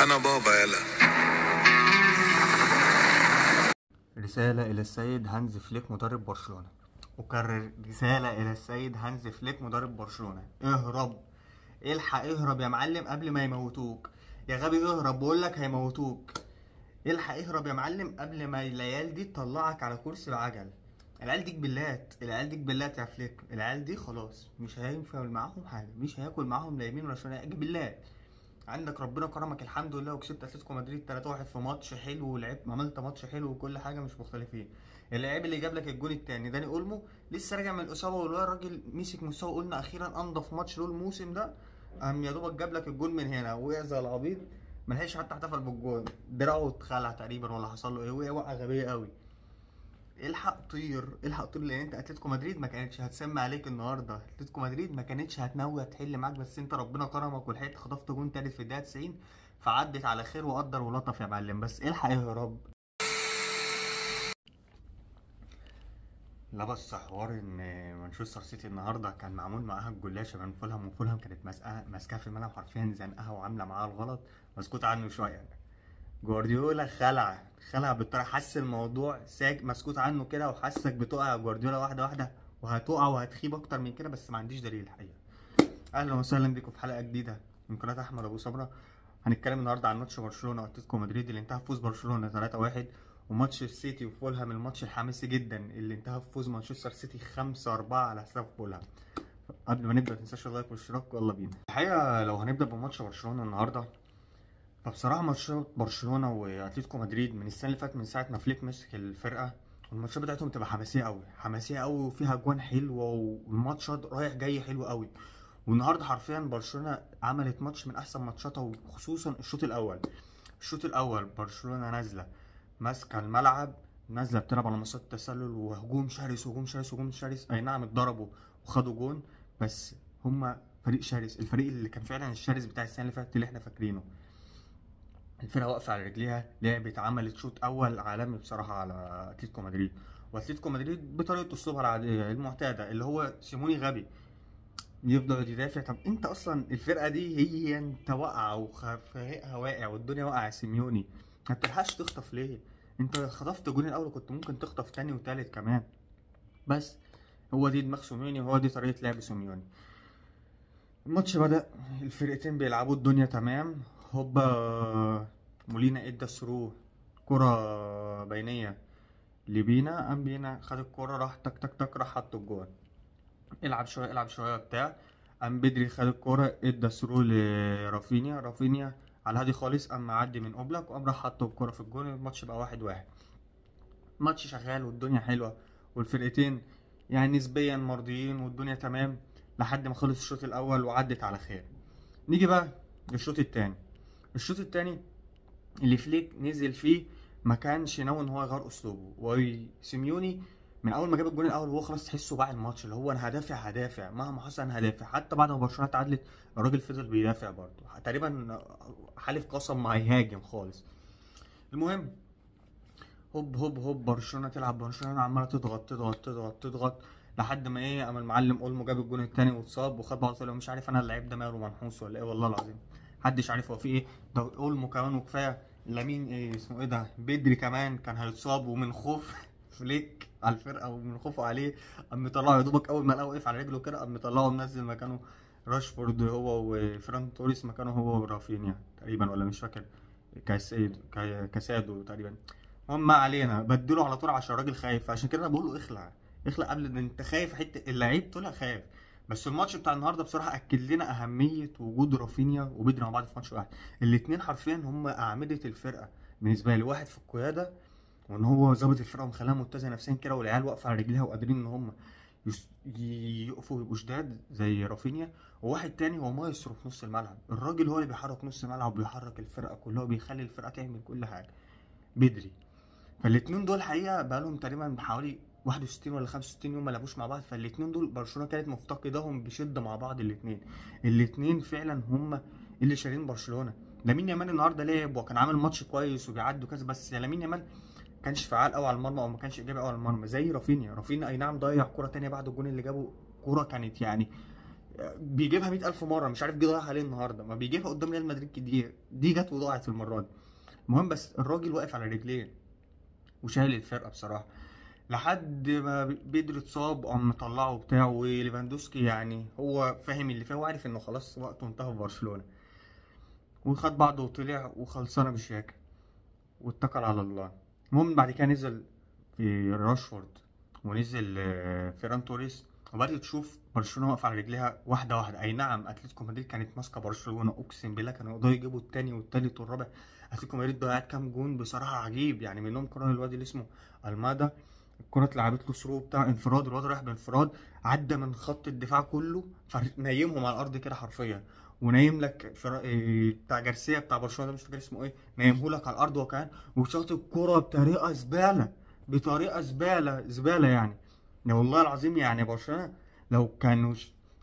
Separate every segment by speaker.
Speaker 1: انا بابا يلا.
Speaker 2: رسالة إلى السيد هانز فليك مدرب برشلونة. أكرر، رسالة إلى السيد هانز فليك مدرب برشلونة. اهرب، الحق اهرب يا معلم قبل ما يموتوك يا غبي، اهرب بقول لك هيموتوك. الحق اهرب يا معلم قبل ما العيال دي تطلعك على كرسي العجل. العيال دي جبلات، العيال دي جبلات يا فليك، العيال دي خلاص مش هينفع معاهم حاجة، مش هياكل معاهم لا يمين ولا شمال، جبلات. عندك ربنا كرمك الحمد لله وكسبت اتلتيكو مدريد 3-1 في ماتش حلو، ولعبت عملت ماتش حلو وكل حاجة، مش مختلفين. اللاعب اللي جاب لك الجون الثاني داني اولمو لسه راجع من الاصابة، والواد الراجل مسك مستوى، قلنا اخيرا انضف ماتش له الموسم ده، قام يا دوبك جاب لك الجون من هنا، وقع زي العبيط، ما لحقش حتى احتفل بالجون، دراعه اتخلع تقريبا ولا حصل له ايه، وقع وقعه غبية قوي. الحق طير، الحق طير، لان انت اتلتيكو مدريد ما كانتش هتسمع عليك النهارده، اتلتيكو مدريد ما كانتش هتنوي تحل معاك، بس انت ربنا كرمك ولحقت خطفت جون تالت في الدقيقة 90، فعدت على خير وقدر ولطف يا معلم، بس الحق اهرب. لا بس حوار ان مانشستر سيتي النهارده كان معمول معاها الجلاشه من فولهام، وفولهام كانت ماسكاها في الملعب حرفيا، زنقها وعامله معاها الغلط، مسكوت عنه شوية. جوارديولا خلع بالطريقة، حس الموضوع ساك مسكوت عنه كده، وحسك بتقع جوارديولا واحدة واحدة، وهتقع وهتخيب اكتر من كده، بس ما عنديش دليل الحقيقة. اهلا وسهلا بيكم في حلقة جديدة من قناة احمد ابو صبره. هنتكلم النهارده عن ماتش برشلونة واتلتيكو مدريد اللي انتهى بفوز برشلونة 3-1، وماتش السيتي وفولهام الماتش الحماسي جدا اللي انتهى بفوز مانشستر سيتي 5-4 على حساب فولهام. قبل ما نبدا ما تنساش ال like والاشتراك، ويلا بينا. الحقيقة لو هنبدا بماتش برشلونة النهارده، فبصراحة ماتشات برشلونة واتلتيكو مدريد من السنة اللي فاتت، من ساعة ما فليك مسك الفرقة، الماتشات بتاعتهم بتبقى حماسية قوي، حماسية قوي، وفيها اجوان حلوة، والماتشات رايح جاي حلو قوي. والنهارده حرفيا برشلونة عملت ماتش من احسن ماتشاتها، وخصوصا الشوط الاول. الشوط الاول برشلونة نازله ماسكه الملعب، نازله بتلعب على مسات التسلل وهجوم شرس هجوم شرس هجوم شرس. اي نعم اتضربوا وخدوا جون، بس هما فريق شرس، الفريق اللي كان فعلا الشرس بتاع السنة اللي فاتت اللي احنا فاكرينه. الفرقة واقفة على رجليها، لعبت عملت شوط اول عالمي بصراحة على اتلتيكو مدريد، واتلتيكو مدريد بطريقة اسلوبها العادية المعتادة اللي هو سيموني غبي يفضل يدافع. طب انت اصلا الفرقة دي هي انت واقعه وفريقها واقع والدنيا واقعه يا سيميوني، ما بتلحقش تخطف ليه؟ انت خطفت جون الاول وكنت ممكن تخطف تاني وتالت كمان، بس هو دي دماغ سيميوني وهو دي طريقه لعب سيميوني. الماتش بدأ، الفرقتين بيلعبوا الدنيا تمام، هوبا مولينا ادى through كرة بينية لبينا، قام بينا خد الكرة راح تك تك تك راح حط الجون. العب شوية العب شوية بتاع، قام بدري خد الكرة ادى through لرافينيا، رافينيا على الهادي خالص قام معدي من اوبلاك وقام راح حط الكرة في الجون. الماتش بقى 1-1. ماتش شغال والدنيا حلوة والفرقتين يعني نسبيا مرضيين والدنيا تمام لحد ما خلص الشوط الاول وعدت على خير. نيجي بقى للشوط الثاني. الشوط الثاني اللي فليك نزل فيه ما كانش ناوي ان هو يغير اسلوبه، وسيميوني من اول ما جاب الجون الاول وهو خلاص تحسه باع الماتش، اللي هو انا هدافع هدافع مهما حصل انا هدافع. حتى بعد ما برشلونة اتعادلت الراجل فضل بيدافع برضه، تقريبا حالف قسم ما هيهاجم خالص. المهم هوب هوب هوب برشلونة تلعب، برشلونة عماله تضغط تضغط تضغط تضغط لحد ما ايه، قام المعلم اولمو جاب الجون الثاني واتصاب وخد بعضه، مش عارف انا اللعيب ده ماله منحوس ولا ايه، والله العظيم محدش عارف هو في ايه ده. اولمو كمان وكفاية لامين ايه اسمه ايه ده بدري كمان كان هيتصاب، ومن خوف فليك على الفرقة ومن خوفه عليه قام مطلعه يا دوبك اول ما لقاه وقف على رجله كده قام مطلعه ومنزل مكانه راشفورد هو وفران توريس، مكانه هو ورافينيا تقريبا، ولا مش فاكر كاسادو تقريبا. المهم ما علينا، بدله على طول عشان الراجل خايف، عشان كده انا بقول له اخلع اخلع قبل ان انت خايف، حتة اللعيب طلع خايف. بس الماتش بتاع النهارده بصراحة اكد لنا اهمية وجود رافينيا وبدري مع بعض في ماتش واحد. الاثنين حرفيا هم اعمدة الفرقة بالنسبة لي، واحد في القيادة وان هو ظابط الفرقة ومخليها متزنة نفسيا كده، والعيال واقفة على رجليها وقادرين ان هم يقفوا ويبقوا شداد زي رافينيا، وواحد تاني هو مايسترو في نص الملعب، الراجل هو اللي بيحرك نص الملعب وبيحرك الفرقة كلها وبيخلي الفرقة تعمل كل حاجة بدري. فالاثنين دول حقيقة بقالهم تقريبا حوالي 61 ولا 65 يوم ما لعبوش مع بعض، فالاثنين دول برشلونة كانت مفتقداهم بشده مع بعض. الاثنين فعلا هم اللي شايلين برشلونة. لامين يامال النهارده لعب وكان عامل ماتش كويس وبيعدي وكذا، بس لامين يامال كانش فعال قوي على المرمى او ما كانش ايجابي قوي على المرمى زي رافينيا. رافينيا اي نعم ضيع كره ثانية بعد الجون اللي جابه، كره كانت يعني بيجيبها 100,000 مرة، مش عارف جه ضيعها ليه النهارده، ما بيجيبها قدام ريال مدريد كتير، دي جت وضاعت المرة دي. المهم بس الراجل واقف على رجليه وشايل الفرقة بصراحة، لحد ما بيدري اتصاب قام مطلعه بتاعه. وليفاندوسكي يعني هو فاهم اللي فيه وعارف انه خلاص وقته انتهى في برشلونة، وخد بعضه وطلع وخلصانه بالشياكه واتكل على الله. المهم بعد كده نزل في راشفورد ونزل فيران توريس، وبدأت تشوف برشلونة واقفة على رجليها واحدة واحدة. اي نعم اتلتيكو مدريد كانت ماسكه برشلونة، اقسم بالله كانوا يقدروا يجيبوا الثاني والثالث والرابع. اتلتيكو مدريد ضيعت كام جون بصراحة عجيب، يعني منهم كره الواد اللي اسمه المادا، الكره اتلعبت له through بتاع انفراد، الواد رايح بانفراد عدى من خط الدفاع كله فنايمهم على الارض كده حرفيا، ونايم لك بتاع جارسيا بتاع برشلونة ده مش فاكر اسمه ايه، نايمة لك على الارض وكان وشاط الكره بطريقة زبالة، بطريقة زبالة زبالة يعني. والله العظيم يعني برشلونة لو كانوا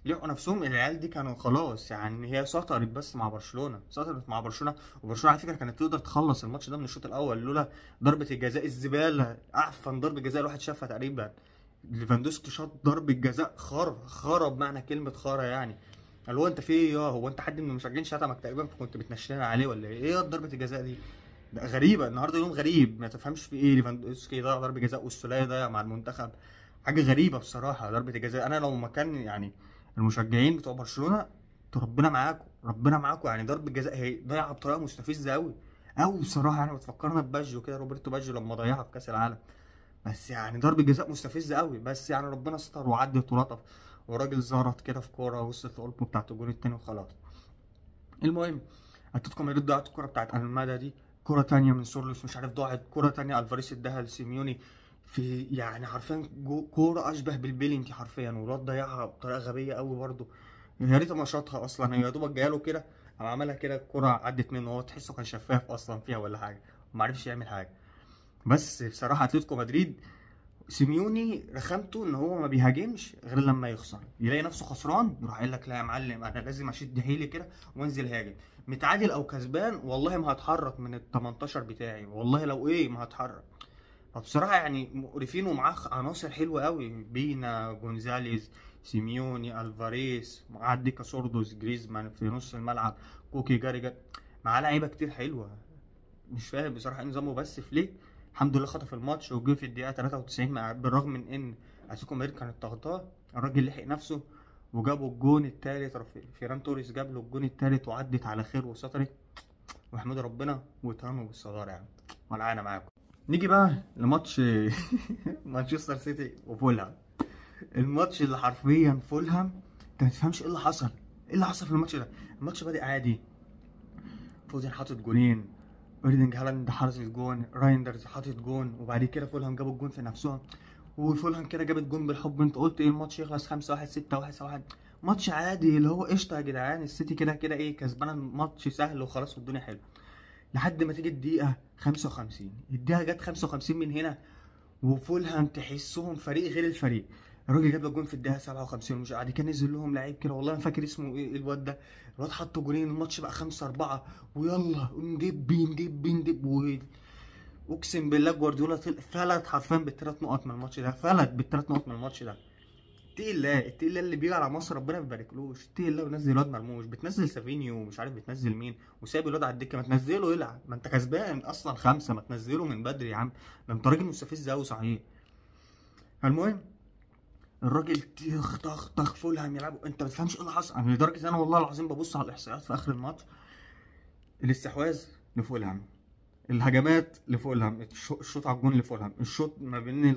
Speaker 2: لحقوا نفسهم العيال دي كانوا خلاص يعني، هي سطرت بس مع برشلونة، سطرت مع برشلونة. وبرشلونة على فكرة كانت تقدر تخلص الماتش ده من الشوط الاول لولا ضربه الجزاء الزبالة، اعفن ضربه جزاء الواحد شافها تقريبا. ليفاندوسكي شاط ضربه جزاء خرب معنى كلمة خرا يعني، اللي هو انت في ايه يا هو انت حد من المشجعين شتمك تقريبا فكنت بتنشنها عليه ولا ايه؟ ايه ضربه الجزاء دي؟ ده غريبة النهارده، يوم غريب ما تفهمش في ايه. ليفاندوسكي ضيع ضربه جزاء والسوليه ضيع مع المنتخب، حاجة غريبة بصراحة ضربه الجزاء. انا لو مكان يعني المشجعين بتوع برشلونة ربنا معاكم، ربنا معاكم يعني. ضربه جزاء هي ضيعها بطريقة مستفزة قوي قوي بصراحة يعني، بتفكرنا بباجيو كده، روبرتو باجيو لما ضيعها في كاس العالم. بس يعني ضربه جزاء مستفزة قوي، بس يعني ربنا ستر وعدت ولطف، وراجل زارت كده في كورة وصلت لقلبه بتاعت الجون التاني وخلاص. المهم اتلتيكو مدريد ضيعت الكورة بتاعت المادا دي، كورة تانية من سورلوس مش عارف ضاعت، كورة تانية الفاريس اداها لسيميوني في يعني حرفيا كورة اشبه بالبلنتي حرفيا، والواد ضيعها بطريقة غبية قوي برده، يا ريت ما شاطها اصلا، هي يا دوبك جاية له كده قام عملها كده، الكورة عدت منه، هو تحسه كان شفاف اصلا فيها ولا حاجة وما عرفش يعمل حاجة. بس بصراحة اتلتيكو مدريد سيميوني رخامته ان هو ما بيهاجمش غير لما يخسر، يلاقي نفسه خسران يروح قايل لك لا يا معلم انا لازم اشد حيلي كده وانزل هاجم، متعادل او كسبان والله ما هتحرك من ال 18 بتاعي، والله لو ايه ما هتحرك. فبصراحة يعني مقرفين، ومعاه عناصر حلوة قوي، بينا، جونزاليز، سيميوني، الفاريس، معاه ديكا سوردوس، جريزمان في نص الملعب، كوكي جاريجا، معاه لعيبة كتير حلوة. مش فاهم بصراحة ايه نظامه، بس فليك الحمد لله خطف الماتش وجه في الدقيقة 93، بالرغم من ان اتلتيكو مدريد كانت ضغطاه، الراجل لحق نفسه وجابوا الجون الثالث، فيران توريس جاب له الجون الثالث وعدت على خير وسطرت، واحمد ربنا وتهنوا بالصداره يعني، ولا معاكم. نيجي بقى لماتش مانشستر سيتي وفولهام، الماتش اللي حرفيا فولهام انت ما تفهمش ايه اللي حصل، ايه اللي حصل في الماتش ده. الماتش بادئ عادي، فودن حاطط جونين، ايرلينج هالاند حاطط جون، رايندرز حاطط جون، وبعد كده فولهام جابوا الجون في نفسهم، وفولهام كده جابت جون بالحب. انت قلت ايه الماتش يخلص 5-1 6-1 7-1، ماتش عادي اللي هو قشطه يا جدعان، السيتي كده كده ايه كسبانه الماتش سهل وخلاص والدنيا حلوة، لحد ما تيجي الدقيقة 55، الدقيقة جت 55 من هنا، وفولهام تحسهم فريق غير الفريق. الراجل جاب له جون في الدقيقة 57 ومش قاعد، كان نزل لهم لعيب كده والله ما فاكر اسمه ايه الواد ده، الواد حط جونين، الماتش بقى 5-4، ويلا ندب ندب ندب. اقسم بالله جوارديولا فلت حرفيا بالثلاث نقط من الماتش ده، فلت بالثلاث نقط من الماتش ده. اتقي الله، اتقي الله اللي بيجي على مصر ربنا ما بيباركلوش. اتقي الله ونزل الواد مرموش، بتنزل سافينيو ومش عارف بتنزل مين، وسايب الواد على الدكة، ما تنزله يلعب، ما انت كسبان اصلا 5، ما تنزله من بدري يا عم، ده انت راجل مستفز قوي صحيح. المهم الراجل طخ طخ طخ فولهام يلعبوا، انت ما تفهمش ايه اللي حصل. انا لدرجة انا والله العظيم ببص على الاحصائيات في اخر الماتش، الاستحواذ لفولهام، الهجمات لفولهام، الشوط على الجون لفولهام، الشوط ما بين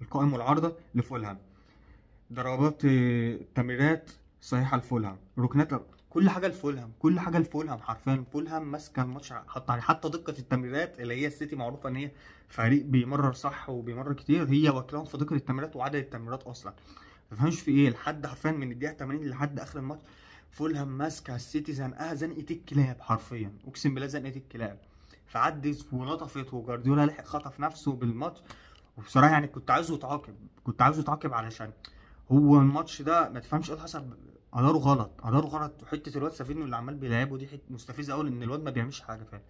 Speaker 2: القائم والعارضه لفولهام، ضربات التمريرات صحيحه لفولهام، ركنات، كل حاجة لفولهام، كل حاجة لفولهام حرفيا. فولهام ماسكه الماتش، حط عليه حتى دقه التمريرات اللي هي السيتي معروفة ان هي فريق بيمرر صح وبيمرر كتير، هي واكلاهم في دقه التمريرات وعدد التمريرات اصلا. ما تفهمش في ايه لحد حرفيا من الدقيقة 80 لحد اخر الماتش فولهام ماسكه السيتي زنقها زنقه الكلاب حرفيا، اقسم بالله زنقه الكلاب. فعدت ولطفت، وجوارديولا لحق خطف نفسه بالماتش. وبصراحة يعني كنت عايزه يتعاقب، كنت عايزه يتعاقب علشان هو الماتش ده ما تفهمش ايه اللي حصل، ادارة غلط، ادارة غلط. وحتة الواد سافينيو اللي عمال بيلعبه دي حتة مستفزة قوي، لان الواد ما بيعملش حاجة فعلا،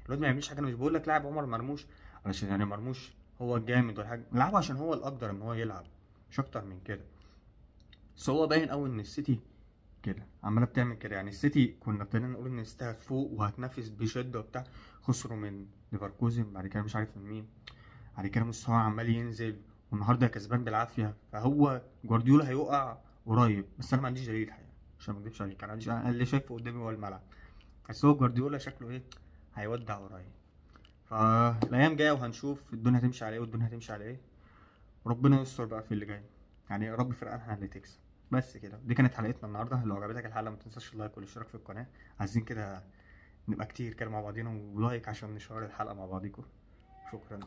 Speaker 2: الواد ما بيعملش حاجة. انا مش بقول لك لاعب عمر مرموش علشان يعني مرموش هو الجامد ولا حاجة، لعبه عشان هو الاقدر ان هو يلعب، مش اكتر من كده. بس هو باين قوي ان السيتي كده عماله بتعمل كده. يعني السيتي كنا ابتدينا نقول ان السيتي هتفوق وهتنافس بشده وبتاع، خسروا من ليفركوزن، بعد كده مش عارف من مين، بعد كده مستواه عمال ينزل، والنهارده كسبان بالعافية. فهو جوارديولا هيقع قريب، بس انا ما عنديش دليل الحقيقة عشان ما اكذبش عليك، انا اللي شايفه قدامي هو الملعب، بس هو جوارديولا شكله ايه هيودع قريب. فالايام جاية وهنشوف الدنيا هتمشي على ايه والدنيا هتمشي على ايه، وربنا يستر بقى في اللي جاي. يعني يا رب فرقنا اللي تكسب. بس كده، دي كانت حلقتنا النهارده. لو عجبتك الحلقة ما تنساش ال like والاشتراك في القناة، عايزين كده نبقى كتير كده مع بعضينا، و like عشان نشير الحلقة مع بعضيكم. شكرا.